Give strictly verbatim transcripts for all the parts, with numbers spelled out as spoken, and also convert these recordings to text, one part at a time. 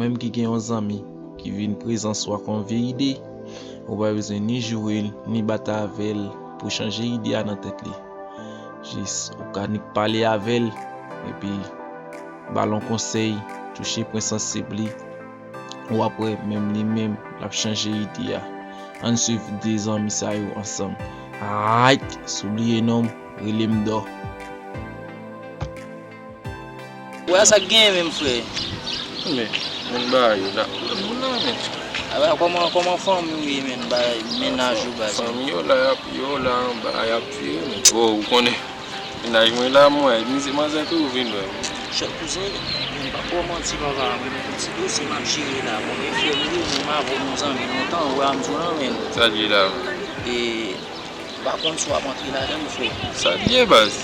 Menm ki gen yon zanmi ki vin prezans ou ak yon vye ide, ou pa bezwen ni joure l, ni batay avè l pou chanje ide a nan tèt li. Jis ou ka nik pale avè l, epi ba l yon konsèy, touche pwen sansib li, w ap wè menm li menm l ap chanje ide a. Ann swiv de zanmi sa yo ansanm. Ayt, si w bliye non m, rele m Dò. Wè sa k genyen menm, frè? Men, men bagay yo la. Moun la, men. A, wè, kòman, kòman fanmi w ye, men? Bagay, mennaj ou, baz? Fanmi yo la, y ap, yo la anba, y ap vire, men. Oh, ou konnen. Mennaj mwen la, mwen, mizè manzè tou vin wè m. Chèf kouzen, m p ap ba w manti, papa, mwen, yon ti dosye m ap jere la. Bon, men frè m, li, mwen avè w nou zanmi lontan, ou wè m di w lan, men. Sa l ye la? E, m pa konn si w ap antre ladan l, frè. Sa l ye, baz?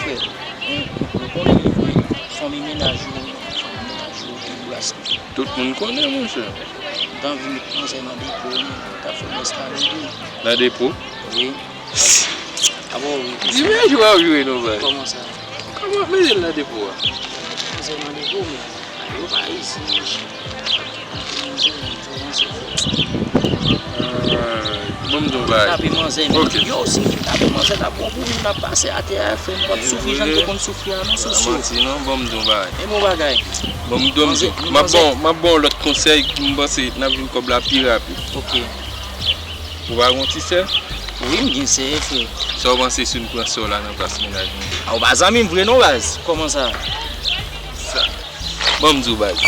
Frè, nou, nou konnen li vre, fanmi mennaj ou, fanmi mennaj ou, te brase. Tout moun konnen, monchè. M t anvi met manzè nan depo, men, ta fè m eskalade. Nan depo? Wi. Di men jou ap jwe non, baz. Kòman sa? Kòman mete l nan depo a? Manzè nan depo, men. Yo pa isi, monchè. Manzè nan depo, manzè. Ah, bon, m di w bagay. Kidnape manzè, men. Ok. Yo, si m kidnape manzè, l ap bon pou nou, n ap pase atè a, frè m, p ap soufri jan n te konn soufri a, non, sou sou. Manti, non, bon, m di w bagay. E bon bagay. Bon, m di w, m di w, m ap bon, m ap bon lòt konsèy, m panse n ap jwenn kòb la pi rapid. Ok. Ou pa gon ti sè? Wi, m gen sè, frè. Sa w panse si n pran sè w la nan plas mennaj mwen? A, ou pa zanmi m vre non, baz. Kòman sa? Sa. Ban m di w, baz.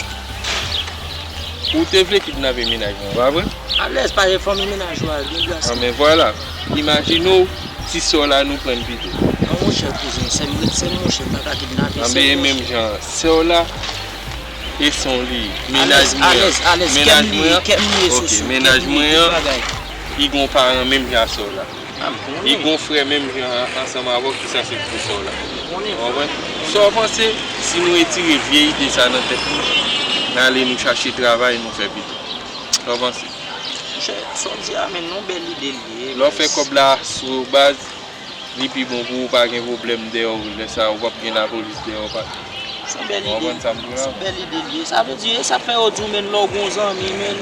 Ou te vle kidnape mennaj mwen, pa vre? Alèz, pa gen fanmi mennaj ou a, gen gras. Anben, vwala. Imajine w, ti sè w la nou pran l pito. Non, monchè, kouzen, sè m ret sè m, monchè, m pa ka kidnape sè m, monchè. Anben, menm jan, sè w la, e sè w li ye. Mennaj mwen an. Alèz, alèz, alèz, kè m li ye, kè m li ye, sou sou, kè m li ye, tout bagay. Ok, mennaj mwen an, li gon paran menm jan a sè w la. A, m konnen. Li gon frè menm jan an, ansanm avè w ki sanse ti sè w la. M konnen. Ou konprann? Sa w panse si nou retire vye ide sa nan tèt nou, n ale nou chache travay, nou fè pito? Sa w panse? Monchè, sa w di a, men, yon bèl ide l ye. Lè w fè kòb la sou baz, li pi bon pou ou, pa gen pwoblèm dèyè w, lè sa a, ou p ap gen lapolis dèyè w, pa. Se yon bèl ide. Ou konprann sa m di w la? Se yon bèl ide li ye. Sa vle di, e sa fè yo di w, men, lè w gen yon zanmi, men,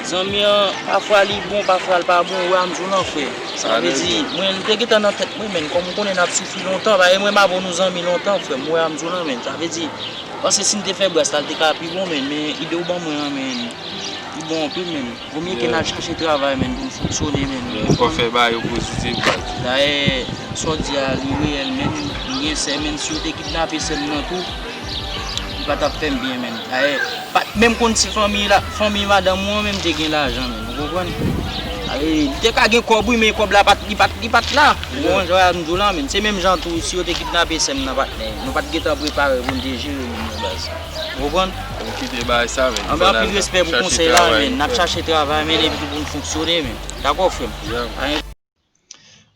zanmi an, pafwa li bon, pafwa l pa bon, ou wè a m di w lan, frè. Sa vle di, mwen, m te gentan nan tèt mwen, men, kòm ou konnen n ap soufri lontan, paske mwen m avè w nou zanmi lontan, frè m, ou wè a m di w lan, men. Sa vle di, m panse si n te fè bras la, l te ka pi bon, men, men ide w ban mwen an, men, li bon anpil, men. Vo mye ke n al chache travay, men, pou n fonksyone, men. Fò fè bagay yo pozitif, baz. Dayè, sa w di a, li reyèl, men, m gen sè, men, si yo te kidnape sè m nan tou, li pa t ap fè m byen, men. Dayè, pa t menm konn si fanmi la, fanmi madanm ou an menm te gen lajan, men. Ou konprann? Dayè, li te ka gen kòb, wi, men kòb la pa t, li pa t, li pa t la. Ou konprann jan m di w la, men. Se menm jan tou, si yo te kidnape sè m nan, patnè, nou pa t gentan prepare pou n te jere moun yo, baz. Ou konprann? Ann kite bagay sa, men. Anben, anpil respè pou konsèy la, men. N ap chache travay, men, epi tou pou n fonksyone, men. Dakò, frè m?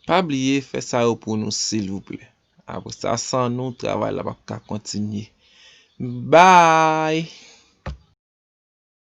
Pa bliye fè sa yo pou nou, silvouplè. Apre sa, san nou, travay la p ap ka kontinye. Bye!